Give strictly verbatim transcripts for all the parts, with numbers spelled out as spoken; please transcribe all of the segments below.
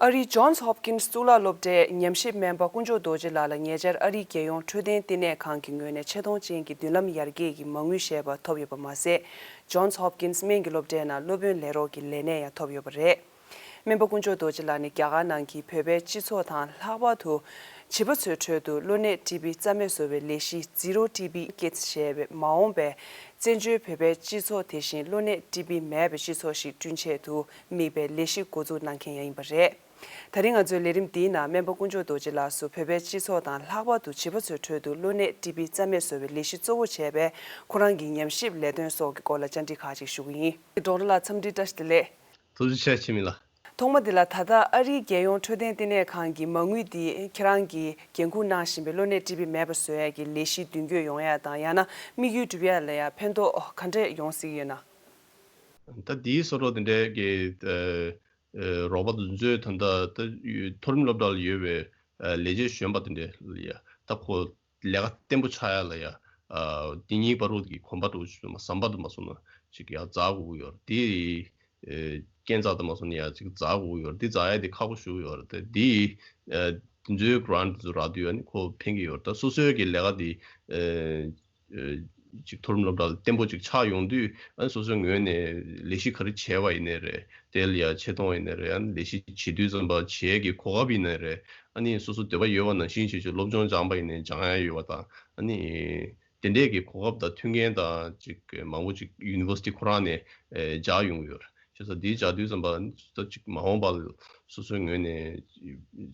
ཨ་རིའི་Johns Hopkins གཙུག་ལག་སློབ་གྲྭའི་ཉམས་ཞིབ་སྨན་པ་དཀོན་མཆོག་རྡོ་རྗེ་ལགས་ལ་ཉེ་ཆར་ཨ་རིའི་རྒྱལ་ཡོངས་འཕྲོད་བསྟེན་བསྟི་གནས་ཁང་གི་ངོས་ནས་ཆེ་མཐོང་ཅན་གྱི་མདུན་ལམ་ཡར་རྒྱས་ཀྱི་མ་དངུལ་བཞེས་པ་ཐོབ་ཡོད་པ་མ་ཟད། Johns Hopkins སྨན་གྱི་སློབ་གྲྭའི་ནང་སློབ་དཔོན་ལས་རོགས་ཀྱི་ལས་གནས་ཡང་ཐོབ་ཡོད་པ་རེད། སྨན་པ་དཀོན་མཆོག་རྡོ་རྗེ་ལགས་ནི་རྒྱ་གར་ནང་གི་བོད་པའི་སྤྱི་ཚོགས་དང་ལྷག་པར་དུ་བྱིས་པ་ཚོའི་ཁྲོད་དུ་གློ་ནད་ཊི་བི་རྩ་མེད་བཟོ་བའི་ལས་གཞི་Zero T B Kids ཞེས་པའི་མ་འོངས་པའི་བཙན་བྱོལ་བོད་པའི་སྤྱི་ཚོགས་དེ་བཞིན་གློ་ནད་ཊི་བི་མེད་པའི་སྤྱི་ཚོགས་ཤིག་བསྐྲུན་ཆེད་དུ་དམིགས་པའི་ལས་གཞི་འགོ་འཛུགས་གནང་མཁན་ཡང་ཡིན་པ་རེད། ད་རིང་ང་ཚོའི་ལས་རིམ་འདིའི་ནང་སྨན་པ་དཀོན་མཆོག་རྡོ་རྗེ་ལགས་སུ་བོད་པའི་སྤྱི་ཚོགས་དང་ལྷག་པར་དུ་བྱིས་པ་ཚོའི་ཁྲོད་དུ་གློ་ནད་ཊི་བི་རྩ་མེད་བཟོ་བའི་ལས་གཞི་གཙོ་བོ་བྱས་པའི་ཁོ་རང་གི་ཉམས་ཞིབ་ལས་དོན་སོགས་ཀྱི་སྐོར་ལ་བཅར་འདྲི་ཁག་ཅིག་ཞུ་གི་ཡིན། ཌོག་ཊར་ལགས་འཚམས་འདྲི་བཀྲ་ཤིས་བདེ་ལེགས། ཐུགས་རྗེ་ཆེ་འཆི་མེད་ལགས། ཐོག་མ་འདི་ལ་ད་ལྟ་ཨ་རིའི་རྒྱལ་ཡོངས་འཕྲོད་བསྟེན་བསྟི་གནས་ཁང་གི་མ་དངུལ་འདི་ཁྱེད་རང་གིས་འགན་འཁུར་གནང་བཞིན་པའི་གློ་ནད་ཊི་བི་མེད་པ་བཟོ་ཡས་ཀྱི་ལས་གཞི་མདུན་སྐྱོད་ཡོང་ཡས་དང་ཡང་ན་དམིགས་ཡུལ་འགྲུབ་ཡས་ལ་ཡང་ཕན་ཐོགས་ག་འདྲས་ཡོང་སྲིད་ཀྱི་ཡོད་ན། ད་འདིའི་བཟོ་འདྲ་འདི་འདྲའི་གི་ཨ་ཨ་རོགས་པ་དེ་ཚོས་ད་ལྟ་ད་མཐོ་རིམ་སློབ་གྲྭ་ལ་ཡོད་པའི་ཨ་ལས་བྱེད་གཞོན་པ་དེ་འདྲས་ལ་ཡ་ད་ཁོ་ལས་ཀ་བརྟན་པོ་ཆགས་ཡ་ལ་ཡ། ཨ་དེ་གཉིས་བར་དུ་གི་གོམ་པ་འགྲོ་ཞུ་མ་ཟམ་པ་དུ་མ་སོང་ན་ཅིག་ཡ་འཛེག་དགོས་ཀྱི་ཡོད་རེད། དེ་ཨེ་རྐྱེན་འཛེག་དུ་མ་སོང་ན་ཡ་ཅིག་འཛེག་དགོས་ཀྱི་ཡོད་རེད། དེ་འཛེག་ཡ་དེ་ཁག་པོ་ཞེ་པོ་ཡོད་རེད། དེ་དེ་ཨེ་དེ་ཚོའི་གྷ་རན་ཊི་དེ་ཚོ་རག་དུས་ཨ་ནི་ཁོ་ཕན་གྱི་ཡོད་རེད། ད་སོ་སོའི་གི་ལས་ཀ་དེ་ཨེ་ཨེ་ཅིག་མཐོ་རིམ་སློབ་གྲྭ་ལ་བརྟན་པོ་ཅིག་ཆགས་ཡོང་དུས་ཨ་ནི་སོ་སོའི་ངོས་ནས་ལས་གཞི་ག་རེ་བྱས་པ་ཡིན་ནའི་རེད། དེ་ལ་ཡ་ཆེ་མཐོང་ཡིན་ནའི་རེད། ཨ་ནི་ལས་གཞི་བྱེད་དུས་ཙམ་པ་བྱེད་ཀྱི་གོ་སྐབས་ཡིན་ནའི་རེད། ཨ་ནི་སོ་སོ་འདོད་པ་ཡོད་པ་ནང་བཞིན་བྱེད་ཆོག་སློབ་སྦྱོང་སྦྱངས་པ་ཡིན་ནའི་སྦྱང་ཡ་ཡོད་པ་དང་ཨ་ནི་དེ་འདྲས་ཀྱི་གོ་སྐབས་དང་མཐུན་རྐྱེན་དང་ཅིག་མང་པོ་ཅིག་ཡུ་ནི་ཝར་སི་ཊི་ཁོ་རང་ནས་ཨེ་སྦྱར་ཡོང་གི་ཡོད་རེད། བྱས་ཙང་འདི་སྦྱར་དུས་ཙམ་པ་ད་ཅིག་མ་འོངས་པ་ལ་སོ་སོའི་ངོས་ནས་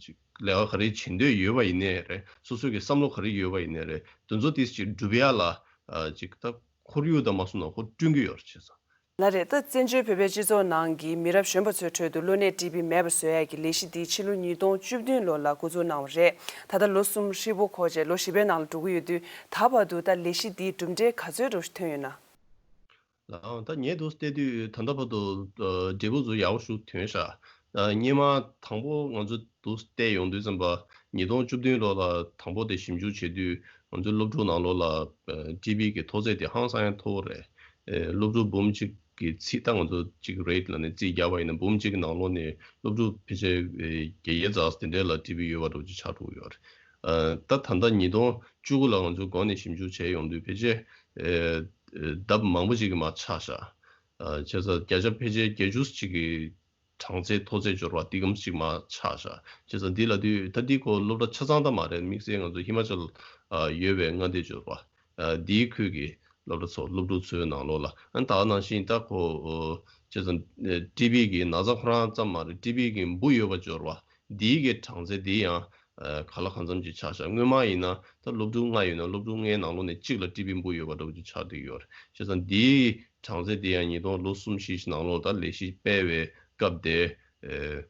ཅིག་ལས་ཀ་ག་རེ་བྱེད་འདོད་ཡོད་པ་ཡིན་ནའི་རེད། སོ་སོའི་གི་བསམ་བློ་ག་རེ་ཡོད་པ་ཡིན་ནའི་རེད། དེ་ཚོ་དེ་ཅིག་སྒྲུབ་ཡ་ལ་ཨ་ཅིག་ད་ཁོར་ཡུག་དང་མ་སོང་ན་ཁོ་བསྐྲུན་གྱི་ཡོད་རེད། བྱས་ཙང་། ལགས་རེད། ད་བཙན་བྱོལ་བོད་པའི་སྤྱི་ཚོགས་ནང་གི་མི་རབས་གཞོན་པ་ཚོའི་ཁྲོད་དུ་གློ་ནད་ཊི་བི་མེད་པ་བཟོ་ཡས་ཀྱི་ལས་གཞི་འདི་ཕྱི་ལོ་ཉིས་སྟོང་བཅུ་བདུན་ལོ་ལ་འགོ་འཛུགས་གནང་བ་རེད། ད་ལྟ་ལོ་གསུམ་ཧྲིལ་པོ་འཁོར་རྗེས་ལོ་བཞི་པའི་ནང་ལ་འགྲོ་གི་ཡོད་དུས་ད་བར་དུ་ད་ལས་གཞི་འདིའི་གྲུབ་འབྲས་ག་ཚོད་འདྲ་ཐོན་ཡོད་ན། ལགས་ད་ངས་འདུག་བལྟས་དུས་ད་ལྟ་བར་དུ་ཨ་འབྲས་བུ་ཚོ་ཡག་པོ་ཞིག་ཐོན་ཤག་ཨ་སྔོན་མ་དང་པོ་ང་ཚོ་འདུག་བལྟས་ཡོང་དུས་ཙམ་པ་ཉིས་སྟོང་བཅུ་བདུན་ལོ་ལ་དང་པོ་དེ་ཞིབ་འཇུག་བྱེད་དུས་ང་ཚོའི་སློབ་ཕྲུག་ནང་ལོགས་ལ་ཨ་ཊི་བི་གི་མཐོ་ཚད་དེ་ཧང་སང་ཡང་མཐོ་བོ་རེད། ཨེ་སློབ་ཕྲུག་འབུམ་གཅིག་གི་ཚིག་ད་ང་ཚོ་གཅིག་རེད་ལ་ནས་རྩིས་བརྒྱབ་པ་ཡིན་ན་འབུམ་གཅིག་གི་ནང་ལོགས་ནས་སློབ་ཕྲུག་ཕལ་ཆེར་ཨེ་བརྒྱད་བརྒྱ་ཙམ་དེ་འདྲས་ལ་ཊི་བི་ཡོད་པ་འདྲ་བོ་ཅིག་ཆགས་འགྲོ་གི་ཡོད་རེད། ཨ་ད་ད་ལྟ་ཉིས་སྟོང་བཅུ་དགུ་ལ་ང་ཚོ་འགོ་ནས་ཞིབ་འཇུག་བྱས་ཡོང་དུས་ཕལ་ཆེར་ཨེ་ཨེ་ལྡབ་མང་པོ་ཅིག་གི་མར་ཆག་ཤག་ཨ་བྱས་ཙང་བརྒྱ་ཆ་ཕལ་ཆེར་བརྒྱད་ཅུ་ཅིག་གི་གྲངས་ཚད་མཐོ་ཚད་འབྱོར་བ་འདི་གམ་ཅིག་མར་ཆག་ཤག་བྱས་ཙང་འདི་ལ་དུས་ད་འདི་ཁོ་སློབ་གྲྭ་ཆ་ཚང་ད་མ་རེད། དམིགས་བསལ་ང་ཚོ་ཧི་མ་ཅལ་ཨ་ཡོད་པའི་མངའ་སྡེ་འབྱོར་བ་ཨ་འདིའི་ཁུལ་གྱི་སློབ་གྲྭ་ཚོ་སློབ་ཕྲུག་ཚོའི་ནང་ལོགས་ལ་ཨ་ད་ནང་བཞིན་ད་ཁོ་ཨོ་བྱས་ཙང་ཨེ་ཊི་བི་གི་ན་ཚ་ཁོ་རང་ཙམ་མ་རེད། ཊི་བི་གི་འབུ་ཡོད་པ་འབྱོར་བ་འདིའི་གི་གྲངས་ཚད་འདི་ཡང་ཨ་ག་ལ་གང་འཚམ་ཅིག་ཆག་ཤག་སྔོན་མ་ཡིན་ན་ད་སློབ་ཕྲུག་ལྔ་ཡོད་ན་སློབ་ཕྲུག་ལྔའི་ནང་ལོགས་ནས་གཅིག་ལ་ཊི་བི་འབུ་ཡོད་པ་འདྲ་བོ་ཅིག་ཆགས་བསྡད་ཀྱི་ཡོད་རེད། བྱས་ཙང་འདིའི་གྲངས་ཚད་འདི་ཡང་ཉིས་སྟོང་ལོ་གསུམ་བཞི་ནང་ལོགས་ད་ལས་གཞི་སྤེལ་བའི་སྐབས་དེ་ཨེ་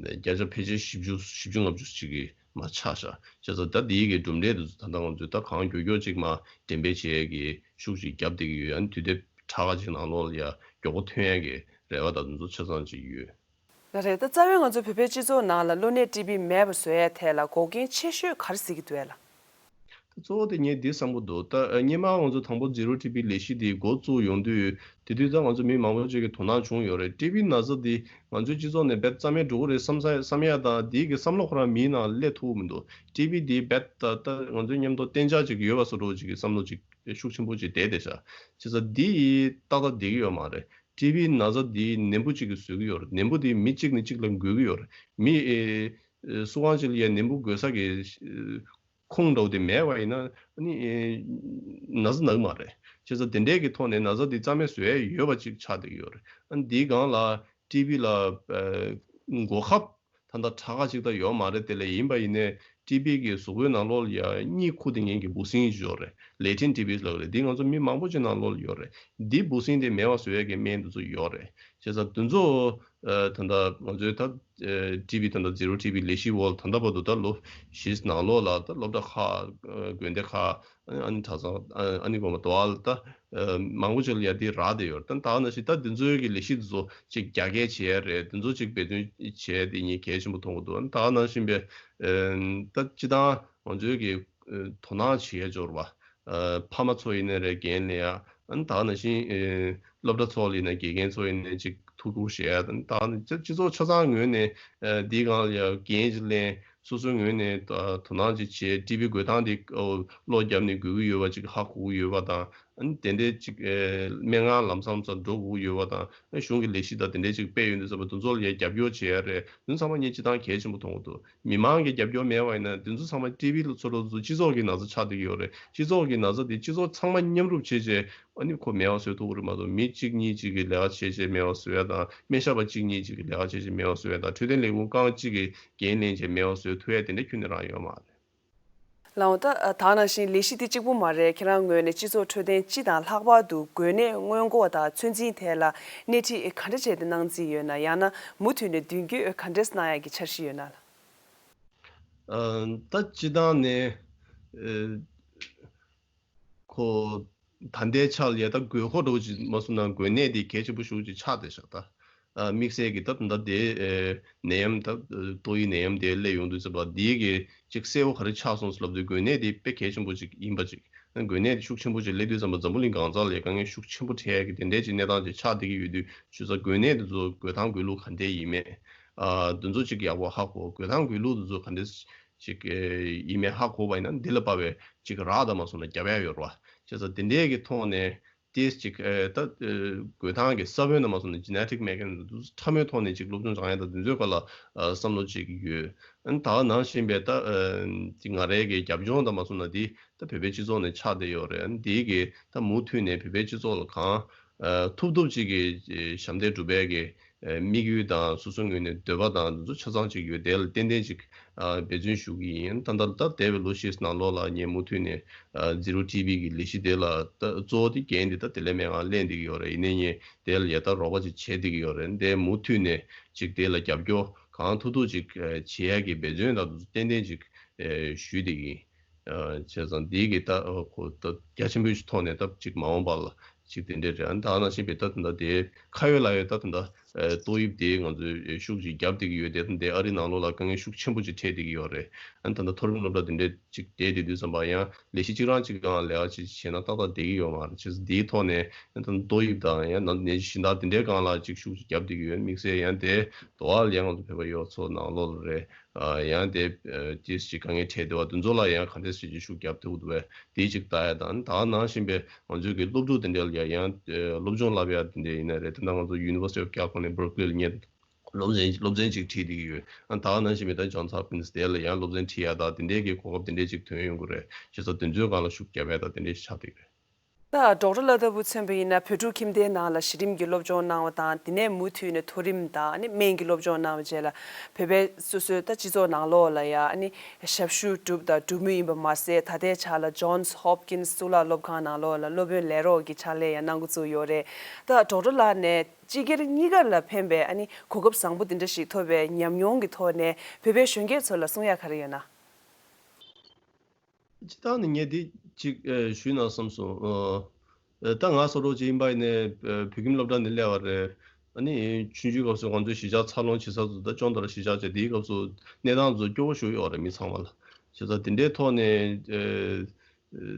བརྒྱ་ཆ་ཕལ་ཆེར་བཞི་བཅུ་བཞི་བཅུ་ལྔ་བཅུ་ཅིག་གིས་མར་ཆག་ཤག་བྱས་ཙང་ད་འདིའི་གི་གྲུབ་འབྲས་དེ་ཚོ་ད་ལྟ་ང་ཚོས་ད་གང་མགྱོགས་མགྱོགས་ཅིག་མར་འགྲེམས་སྤེལ་བྱེད་ཡས་ཀྱི་ཤུགས་ཅིག་བརྒྱབ་བསྡད་ཀྱི་ཡོད། ཨ་ནི་དུས་དེབ་ཕྲག་ཁ་ཅིག་ནང་ལོགས་ལ་ཡ་མགྱོགས་པོ་ཐོན་ཡས་ཀྱི་རེ་བ་ད་དེ་ཚོ་ཆ་ཚང་ཅིག་ཡོད། ལགས་རེད། ད་རྩ་བའི་ང་ཚོ་བོད་པའི་སྤྱི་ཚོགས་ནང་ལ་གློ་ནད་ཊི་བི་མེད་པ་བཟོ་ཡས་ཐད་ལ་འགོག་རྐྱེན་ཆེ་ཤོས་ག་རེ་གཟིགས་ཀྱི་འདུག་ལགས། ད་གཙོ་བོ་དེ་ངས་འདི་བསམ་གྱི་འདུག་ད་སྔོན་མ་ང་ཚོ་དང་པོ་ཛི་རོ་ཊི་བི་ལས་གཞི་འདི་འགོ་བཙུགས་ཡོང་དུས་དེ་དུས་ད་ང་ཚོ་མི་མང་པོ་ཅིག་གི་དོ་སྣང་བྱུང་ཡོད་རེད། ཊི་བི་ན་ཚ་འདི་ང་ཚོའི་སྤྱི་ཚོགས་ནས་རྦད་རྩ་མེད་འགྲོ་གི་རེད་བསམ་ས་བསམ་ཡ་དང་འདི་གི་བསམ་བློ་ཁོ་རང་མིའི་ནང་སླེབས་ཐུབ་ཀྱི་མི་འདུག་ཊི་བི་འདི་རྦད་ད་ད་ང་ཚོའི་མཉམ་དུ་གཏན་འཇགས་ཅིག་ཡོད་པ་བཟོ་འདྲ་ཅིག་གི་བསམ་བློ་ཅིག་ཤུགས་ཆེན་པོ་ཅིག་བསྡད་བསྡད་ཤག་བྱས་ཙང་འདི་ཏག་ཏག་བསྡད་ཀྱི་ཡོད་མ་རེད། ཊི་བི་ན་ཚ་འདི་ནད་འབུ་གཅིག་གིས་བཟོས་ཀྱི་ཡོད་རེད། ནད་འབུ་འདི་མི་གཅིག་ནས་གཅིག་ལ་འགོས་ཀྱི་ཡོད་རེད། མི་ཨེ་ཨེ་སུ་གང་ཅིག་ལ་ཡ་ནད་འབུ་འགོས་ས་གི་ཨེ་ཁུངས་འདྲ་བོ་དེ་མེད་པ་ཡིན་ན་ཨ་ནི་ཨེ་ན་ཚ་ན་གི་མ་རེད། བྱས་ཙང་དེ་འདྲས་ཀྱི་ཐོག་ནས་ན་ཚ་འདི་རྩ་མེད་བཟོ་ཡས་ཡོད་པ་ཅིག་ཆགས་བསྡད་ཀྱི་ཡོད་རེད། ཨ་ནི་འདིའི་སྒང་ལ་ཊི་བི་ལ་ཨེ་འགོག་ཁབ་ད་ལྟ་ཁྲག་ཁ་ཅིག་ད་ཡོད་མ་རེད། དེ་ལས་ཡིན་པ་ཡིན་ནའི་ཊི་བི་གི་གཟུགས་པོའི་ནང་ལོགས་ལ་ཡ་གཉིད་ཁུག་བསྡད་མཁན་གྱི་འབུ་སྲིན་ཞིག་ཡོད་རེད། ལེ་ཊིན་ཊི་བི་ལབ་རེད། འདི་ང་ཚོ་མི་མང་པོ་ཅིག་ནང་ལོགས་ལ་ཡོད་རེད། འདི་འབུ་སྲིན་དེ་མེད་པ་བཟོ་ཡས་ཀྱི་སྨན་དེ་ཚོ་ཡོད་རེད། བྱས་ཙང་དེ་ཚོ་ཨ་ད་ལྟ་ང་ཚོའི་ད་ཨ་ཊི་བི་ད་ལྟ་ཛི་རོ་ཊི་བི་ལས་གཞི་འོག་ད་ལྟ་བར་དུ་ད་ལོ་བཞི་ནང་ལོགས་ལ་ད་སློབ་གྲྭ་ཁག་ཨ་དགོན་སྡེ་ཁག་ཨ་ནི་གྲྭ་ཚང་ཨ་ནི་དགོན་པ་དོ་ཨ་ལ་ད་ཨ་མང་པོ་ཅིག་ལ་ཡ་དེ་རག་བསྡད་ཡོད་རེད། ད་ད་ག་ནང་བཞིན་ད་དེ་ཚོའི་གི་ལས་གཞི་དེ་ཚོ་ཅིག་རྒྱ་སྐྱེད་བྱེད་ཡ་རེད། དེ་ཚོ་ཅིག་འབད་བརྩོན་བྱེད་ཡ་དེ་ངས་གལ་ཆེན་པོ་མཐོང་གི་འདུག་ད་ག་ནང་བཞིན་པའི་ཨ་ད་སྤྱི་བཏང་ང་ཚོའི་གི་ཨ་དོ་སྣང་བྱེད་ཡ་འབྱོར་བ་ཨ་ཕ་མ་ཚོ་ཡིན་ནའི་རེད། རྒན་ལ་ཡ་ཨ་ད་ག་ནང་བཞིན་ཨ་སློབ་གྲྭ་ཚོ་ལ་ཡིན་ནའི་དགེ་རྒན་ཚོ་ཡིན་ནའི་ཅིག་ ཕུལ་དགོས་ཞེས་དང་། ད་སྤྱི་ཚོགས་ཆ་ཚང་ངོས་ནས་འདིའི་སྒང་ལ་ཡ་འགན་ཅིག་ལེན། སོ་སོའི་ངོས་ནས་དོ་སྣང་ཅིག་བྱས། ཊི་བི་འགོས་སྟངས་དེ་བློ་བརྒྱབ་ནས་འགོས་ཀྱི་ཡོད་པ་ཅིག་ཧ་གོ་གི་ཡོད་པ་དང་། ཨ་ནི་དེ་འདྲའི་ཅིག་ཨེ་སྨན་ཁང་ལམ་སང་ཙམ་འགྲོ་དགོས་ཀྱི་ཡོད་པ་དང་། ཨ་གཞུང་གི་ལས་གཞི་དང་དེ་འདྲའི་ཅིག་སྤེལ་ཡོང་དུས་ཙམ་པ་དེ་ཚོ་ལ་ཡ་རྒྱབ་སྐྱོར་བྱེད་ཡ་རེད། དེ་ཚོ་ཚང་མ་ངས་སྤྱིར་བཏང་གལ་ཆེན་པོ་མཐོང་གི་འདུག། མི་མང་གི་རྒྱབ་སྐྱོར་མེད་པ་ཡིན་ན་དེ་ཚོ་ཚང་མ་ཊི་བི་ལ་ཚུར་ལོག་དུས་སྤྱི་ཚོགས་ཀྱི་ན་ཚ་ཆགས་བསྡད་ཀྱི་ཡོད་རེད། སྤྱི་ཚོགས་ཀྱི་ན་ཚ་དེ་སྤྱི་ཚོགས་ཚང་མ་མཉམ་རུབ་བྱས་བྱས་ཨ་ནི་ཁོ་མེད་པ་བཟོ་ཐུབ་ཀྱི་རེད་མ་གཏོགས། མི་གཅིག་གཉིས་གཅིག་གིས་ལས་ཀ་བྱས་བྱས་མེད་པ་བཟོ་ཡ་དང་། སྨན་ཞབས་པ་གཅིག་གཉིས་གཅིག་གིས་ལས་ཀ་བྱས་བྱས་མེད་པ་བཟོ་ཡ་དང་། འཕྲོད་བསྟེན་ལས་ཁུངས་རྐང་གཅིག་གིས་འགན་ལེན་བྱས་མེད་པ་བཟོ་ཐུབ་ཡ་དེ་འདྲ་ཁྱོན་ནས་རང་ཡོད་མ་རེད། ལགས་འོང་། ད་ད་ནང་བཞིན་ལས་གཞི་དེ་གཅིག་པུ་མ་རེད། ཁྱེད་རང་ངོས་ནས་སྤྱི་ཚོགས་འཕྲོད་བསྟེན་སྤྱི་དང་ལྷག་པར་དུ་འགོས་ནད་སྔོན་འགོག་དང་ཚོད་འཛིན་ཐད་ལ་སྣེ་ཁྲིད་ག་འདྲ་བྱས་ཏེ་གནང་རྩིས་ཡོད་ན། ཡང་ན་མུ་མཐུད་ནས་མདུན་སྐྱོད་ག་འདྲས་གནང་ཡག་གི་འཆར་གཞི་ཡོད་ན་ལགས། ཨ་ད་སྤྱིར་བཏང་ནས་ཨ་ཁོ་ད་ལྟའི་ཆ་ལ་ཡ་ད་འགོས་མཁོ་འདྲ་བོ་ཅིག་མ་སོང་ན་འགོས་ནད་དེ་གལ་ཆེན་པོ་ཤོས་ཅིག་ཆགས་བསྡད་ཤག། ད་ཨ་དམིགས་བསལ་གྱི་ད་ད་ལྟ་དེ་ཨེ་ནད་ཡམས་ད་ཏོག་དབྱིབས་ནད་ཡམས་དེ་སླེབས་ཡོང་དུས་ཙམ་པ་འདི་གི་ཅིག་གསལ་པོ་ག་རེ་ཆགས་སོང་ཟེར་ལབ་དུས་འགོས་ནད་དེ་དཔེ་གལ་ཆེན་པོ་ཅིག་ཡིན་པ་ཅིག། འགོས་ནད་དེ་ཤུགས་ཆེན་པོ་ཅིག་སླེབས་དུས་ཙམ་པ་འཛམ་བུ་གླིང་གང་ས་ལ་ཡ་དཀའ་ངལ་ཤུགས་ཆེན་པོ་འཕྲད་ཡ་གི་དེ་འདྲའི་ཅིག་གནས་སྟངས་ཅིག་ཆགས་བསྡད་ཀྱི་ཡོད་དུས། བྱས་ཙང་འགོས་ནད་དེ་ཚོ་འགོས་སྟངས་འགོས་ལུགས་ག་འདྲས་ཡིན་མེད། ཨ་དེ་ཚོ་ཅིག་ཡག་པོ་ཧ་གོ། འགོས་སྟངས་འགོས་ལུགས་དེ་ཚོ་ག་འདྲས་ཅིག་ཨེ་ཡིན་མེད་ཧ་གོ་བ་ཡིན་ན་འདི་ལ་དཔག་པའི་ཅིག་རགས་དང་མ་སོང་ན་རྒྱབ་ཡ་ཡོད་རེད་བ། བྱས་ཙང་དེ་འདྲའི་གི་ཐོག་ནས་ཏོག་ཙམ་ཅིག་ཨེ་ད་ཨེ་འགོས་སྟངས་ཀྱི་ས་བོན་དང་མ་སོང་ན་ཇེ་ནེ་ཊིག་མེ་ཁ་ནི་ཛམ་ཕྲ་མོའི་ཐོག་ནས་ཅིག་སློབ་སྦྱོང་སྦྱང་ཡ་དང་དེ་ཚོའི་སྐོར་ལ་ཨ་བསམ་བློ་བྱེད་ཀྱི་ཡོད། ཨ་ནི་ད་ག་ནང་བཞིན་པའི་ད་ཨེ་ཅིག་ང་རའི་གི་རྒྱབ་ལྗོངས་དང་མ་སོང་ན་འདི་ད་བོད་པའི་སྤྱི་ཚོགས་ནས་ཆགས་བསྡད་ཡོད་རེད། ཨ་ནི་འདི་གི་ད་མུ་མཐུད་ནས་བོད་པའི་སྤྱི་ཚོགས་ལ་གང་ཨ་ཐུབ་ཐུབ་ཅིག་གི་ཨེ་ཞབས་འདེགས་སྒྲུབ་པའི་གི་ཨེ་དམིགས་ཡུལ་དང་སོ་སོའི་ངོས་ནས་འདོད་པ་དང་འདི་ཚོ་ཆ་ཚང་ཅིག་ཡོད། དེ་ལ་ཏན་ཏན་ཅིག་ཨ་འབད་བརྩོན་ཞུ་གི་ཡིན། ད་ལྟ་ད་འདས་པའི་ལོ་བཞི་ནང་ལོགས་ལ་ངས་མུ་མཐུད་ནས་ཨ་ཛི་རོ་ཊི་བི་གི་ལས་གཞི་དེ་ལ་ད་གཙོ་བོ་དེ་འགན་དེ་ད་དེ་ལས་མེད་ངང་ལེན་བསྡད་ཀྱི་ཡོད་རེད། ཡིན་ནའི་ངས་དེ་ལ་ཡ་ད་རོགས་པ་ཅིག་བྱེད་བསྡད་ཀྱི་ཡོད་རེད། འདི་མུ་མཐུད་ནས་ཅིག་དེ་ལ་རྒྱབ་སྐྱོར་གང་ཐུབ་ཐུབ་ཅིག་ཨ་བྱེད་ཡ་གི་འབད་བརྩོན་ད་ཏན་ཏན་ཅིག་ཨ་ཞུས་བསྡད་ཀྱི་ཡིན། ཨ་བྱས་ཙང་འདི་གི་ད་ཨ་ཁོ་ད་རྒྱ་ཆེན་པོའི་ཐོག་ནས་ད་ཅིག་མ་འོངས་པ་ལ་ཅིག་དེ་འདྲས་རེད། ཨ་ནི་ད་ག་ནང་བཞིན་པའི་ད་ད་ལྟ་དེ་ཁ་ཡོད་ལག་ཡོད་ད་ད་ད་ཨ་ཏོག་དབྱིབས་དེ་ང་ཚོས་ཤུགས་ཅིག་བརྒྱབ་བསྡད་ཀྱི་ཡོད། དེ་ད་དེ་ཨ་རི་ནང་ལོགས་ལ་དཀའ་ངལ་ཤུགས་ཆེན་པོ་ཅིག་འཕྲད་བསྡད་ཀྱི་ཡོད་རེད། ཨ་ནི་ད་ད་མཐོ་རིམ་སློབ་གྲྭ་དེ་འདྲས་ཅིག་བསྡད་བསྡད་དུས་ཙམ་པ་ཡང་ལས་གཞི་གཅིག་རང་གཅིག་སྒང་ལས་ཀ་ཅིག་བྱས་ན་ཏག་ཏག་བསྡད་ཀྱི་ཡོད་མ་རེད། བྱས་ཙང་འདིའི་ཐོག་ནས་ཨ་ནི་ད་ཏོག་དབྱིབས་དང་ཡང་ན་ནད་གཞི་གཞན་དག་དེ་འདྲའི་སྒང་ལ་ཅིག་ཤུགས་ཅིག་བརྒྱབ་བསྡད་ཀྱི་ཡོད། དམིགས་བསལ་ཡང་དེ་དོ་ཨ་ལ་ཡང་ང་ཚོ་བོད་པ་ཡོད་ཚོ་ནང་ལོགས་ལ་རེད། ཨ་ཡང་དེ་ཨ་ཏིས་ཅིག་དཀའ་ངལ་འཕྲད་བསྡད་པ་དེ་ཚོ་ལ་ཡང་ག་འདྲས་སེ་ཅིག་ཤུགས་རྒྱབ་ཐུབ་འདུག་པས་དེ་ཅིག་ལྟ་ཡ་དང་། ད་ག་ནང་བཞིན་པའི་ང་ཚོའི་གི་སློབ་ཕྲུག་དེ་འདྲ་ལ་ཡང་ཡང་ཨ་སློབ་སྦྱོང་བསླབ་ཡ་དེ་འདྲ་ཡིན་ན་རེད། དེ་འདྲ་ང་ཚོ་University of California Berkeley ལ་ངས་སློབ་ཚན་སློབ་ཚན་ཅིག་ཁྲིད་བསྡད་ཀྱི་ཡོད། ཨ་ད་ག་ནང་བཞིན་པའི་ད་Johns Hopkins དེ་ལ་ཡང་སློབ་ཚན་ཁྲིད་ཡ་ད་དེ་འདྲའི་གི་གོ་སྐབས་དེ་འདྲའི་ཅིག་ཐོན་ཡོང་གི་རེད། བྱས་ཙང་དེ་ཚོའི་སྒང་ལ་ཤུགས་རྒྱབ་ཡ་ད་དེ་འདྲའི་ཅིག་ཆགས་བསྡད་ཀྱི་རེད། ད་ཌོག་ཊར་ལ་ལྟ་བུ་མཚོན་པ་ཡིན་ན་བོད་ཕྲུག་ཁྱིམ་སྡེའི་ནང་ལ་གཞི་རིམ་གྱི་སློབ་སྦྱོང་གནང་བ་དང་། དེ་ནས་མུ་མཐུད་ནས་མཐོ་རིམ་དང་ཨ་ནི་སྨན་གྱི་སློབ་སྦྱོང་གནང་བའི་རྗེས་ལ་བོད་པའི་སོ་སོའི་ད་སྤྱི་ཚོགས་ནང་ལོགས་ལ་ཡ་ཨ་ནི་ཞབས་ཞུ་སྒྲུབ་དང་སྒྲུབ་མུས་ཡིན་པ་མ་ཟད། ད་ལྟའི་ཆ་ལ་Johns Hopkins གཙུག་ལག་སློབ་ཁང་ནང་ལོགས་ལ་སློབ་དཔོན་ལས་རོགས་ཀྱི་ཕྱག་ལས་ཡང་གནང་འགོ་བཙུགས་ཡོད་རེད། ད་ཌོག་ཊར་ལགས་ནས་སྤྱི་སྒེར་གཉིས་ཀ་ལ་ཕན་པའི་ཨ་ནི་གོ་སྐབས་བཟང་པོ་འདི་འདྲ་ཞིག་ཐོབ་པའི་ཉམས་མྱོང་གི་ཐོག་ནས་བོད་པའི་གཞོན་སྐྱེས་ཚོ་ལ་གསུང་ཡ་ག་རེ་ཡོད་ན། སྤྱིར་བཏང་ནས་ངས་འདི་གཅིག་ཨ་ཞུས་ན་བསམ་སོང་། ཨ་ད་ང་སོ་རོག་ཅིག་ཡིན་པ་ཡིན་ནའི་ཨ་བོད་ཁྱིམ་སློབ་གྲྭ་ནས་སླེབས་པ་རེད། ཨ་ནི་ཆུང་ཆུང་སྐབས་སུ་ང་ཚོའི་གཞིས་ཆགས་འཚར་ལོངས་བྱེད་ས་ཚོ་ད་ཅོང་ཏ་ར་གཞིས་ཆགས་བྱས། དེའི་སྐབས་སུ་གནས་སྟངས་ཚོ་སྐྱོ་བོ་ཞིག་ཡོད་རེད་མི་ཚང་མ་ལ། བྱས་ཙང་དེ་འདྲའི་ཐོག་ནས་ཨ་ཨ་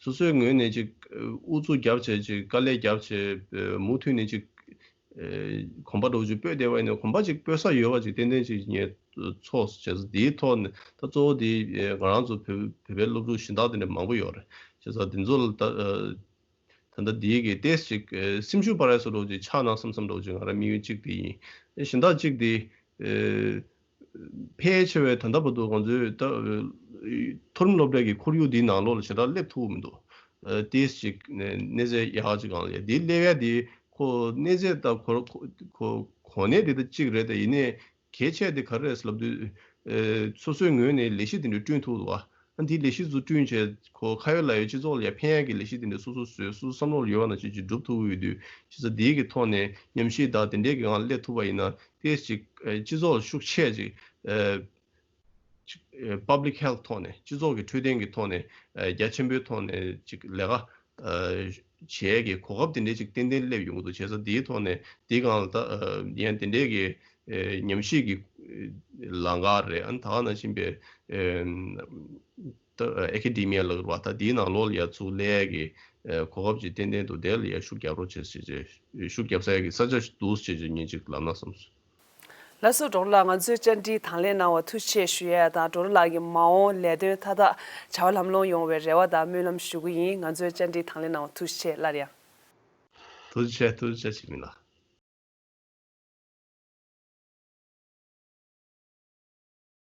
སོ་སོའི་ངོས་ནས་ཅིག་ཨ་ཨུ་ཚུགས་རྒྱབ་བྱས། ཅིག་དཀའ་ལས་རྒྱབ་བྱས། ཨ་མུ་མཐུད་ནས་ཅིག་ཨེ་གོམ་པ་འདྲ་བོ་ཅིག་སྤོས་བསྡད་པ་ཡིན་ན། གོམ་པ་ཅིག་སྤོས་ས་ཡོད་པ་ཅིག་ཏན་ཏན་ཅིག་ངས་ཚོར་སོང་། བྱས་ཙང་དེའི་ཐོག་ནས་ད་གཙོ་བོ་དེ་ཨེ་ང་རང་ཚོ་བོད་བོད་པའི་སློབ་ཕྲུག་གཞན་དག་དེ་འདྲ་མང་པོ་ཡོད་རེད། བྱས་ཙང་དེ་ཚོ་ལ་ད་ཨེ་ད་ལྟ་དེའི་གི་ཏོག་ཙམ་ཅིག་ཨེ་སེམས་ཤུགས་སྤར་ཡ་བཟོ་འདྲ་བོ་ཅིག་ཆགས་ན་བསམ་བསམ་འདྲ་བོ་ཅིག་ང་རང་དམིགས་ཡུལ་གཅིག་དེ་ཡིན། ཨེ་གཞན་དག་གཅིག་དེ་ཨེ་ཕལ་ཆེ་བས་ད་ལྟ་བར་དུ་ང་ཚོའི་ད་ཨེ་མཐོ་རིམ་སློབ་གྲྭ་གི་ཁོར་ཡུག་འདིའི་ནང་ལོགས་ལ་ཞེ་དྲག་སླེབས་ཐུབ་ཀྱི་མི་འདུག། ཨ་ཏོག་ཙམ་ཅིག་ནས་གནས་ཚད་ཡག་ཅིག་སྒང་ལ་ཡ་འདི་སླེབས་ཡ་འདི་ཁོ་གནས་ཚད་ད་ཁོ་ཁོ་ཁོ་གོ་གནས་འདི་ད་གཅིག་རེད། ད་ཡིན་ནའི་གལ་ཆེ་འདི་ག་རེ་རེད་ལབ་དུས། ཨེ་སོ་སོའི་ངོས་ནས་ལས་གཞི་འདི་འདྲ་བསྐྲུན་ཐུབ་འདུག་བ། ཨ་འདི་ལས་གཞི་ཚོ་བསྐྲུན་བྱས་ཁོ་ཁ་ཡོད་ལག་ཡོད་སྤྱི་ཚོགས་ལ་ཡ་ཕན་ཡ་གི་ལས་གཞི་འདི་འདྲ་སོ་སོ་བཟོས། སོ་སོ་བསམ་བློ་ལ་ཡོད་པ་ནང་བཞིན་ཅིག་སྒྲུབ་ཐུབ་ཀྱི་ཡོད་དུས། བྱས་ཙང་འདིའི་གི་ཐོག་ནས་ཉམས་ཞིབ་དང་དེ་འདྲའི་གི་སྒང་སླེབས་ཐུབ་པ་ཡིན་ན་ཏོག་ཙམ་ཅིག་ཨེ་སྤྱི་ཚོགས་ལ་ཤུགས་ཆེ་ཅིག་ཨེ་ཅིག་ཨེ་public health ཐོག་ནས། སྤྱི་ཚོགས་ཀྱི་འཕྲོད་བསྟེན་གྱི་ཐོག་ནས་ཨེ་རྒྱ་ཆེན་པོའི་ཐོག་ནས་ཅིག་ལས་ཀ་ཨེ་བྱེད་ཀྱི་གོ་སྐབས་དེ་འདྲའི་ཅིག་ཏན་ཏན་སླེབས་ཡོང་གི་འདུག། བྱས་ཙང་དེའི་ཐོག་ནས་དེའི་སྒང་ལ་ད་ཨེ་ཡང་དེ་འདྲའི་གི་ཨེ་ཉམས་ཞིབ་ཀྱི་ཨེ་ལམ་ཁ་རེད། ཨ་ནི་ད་ག་ནང་བཞིན་པའི་ཨེ་ ད་ཨེ་ཁེ་ཌེ་མི་ཡ་ལབ་ར་བ། ད་དེའི་ནང་ལོགས་ལ་ཡ་ཚུར་སླེབས་ཡ་གི་ཨ་གོ་སྐབས་ཅིག་ཏན་ཏན་འདུག་དེ་ལ་ཡ་ཤུགས་རྒྱག་རོགས་བྱེད་ཟེར་བྱས། ཤུགས་རྒྱབ་ས་ཡ་གི་ས་ཆ་ཞིག་འདུག་ཟེར་བྱས་ངས་ཅིག་ལབ་ན་བསམ་སོང་། ལགས་སོ། ཌོག་ཊར་ལགས། ང་ཚོའི་བཅར་འདྲི་དང་ལེན་གནང་བར་ཐུགས་རྗེ་ཆེ་ཞུ་ཡ་དང་། ཌོག་ཊར་ལགས་ཀྱི་མ་འོངས་ལས་དོན་མཐའ་དག་བྱ་བ་ལམ་ལྷོང་ཡོང་བའི་རེ་བ་དང་སྨོན་ལམ་ཞུ་གི་ཡིན། ང་ཚོའི་བཅར་འདྲི་དང་ལེན་གནང་བར་ཐུགས་རྗེ་ཆེ། སླར་ཡང་ཐུགས་རྗེ་ཆེ། ཐུགས་རྗེ་ཆེ། འཆི་མེད་ལགས།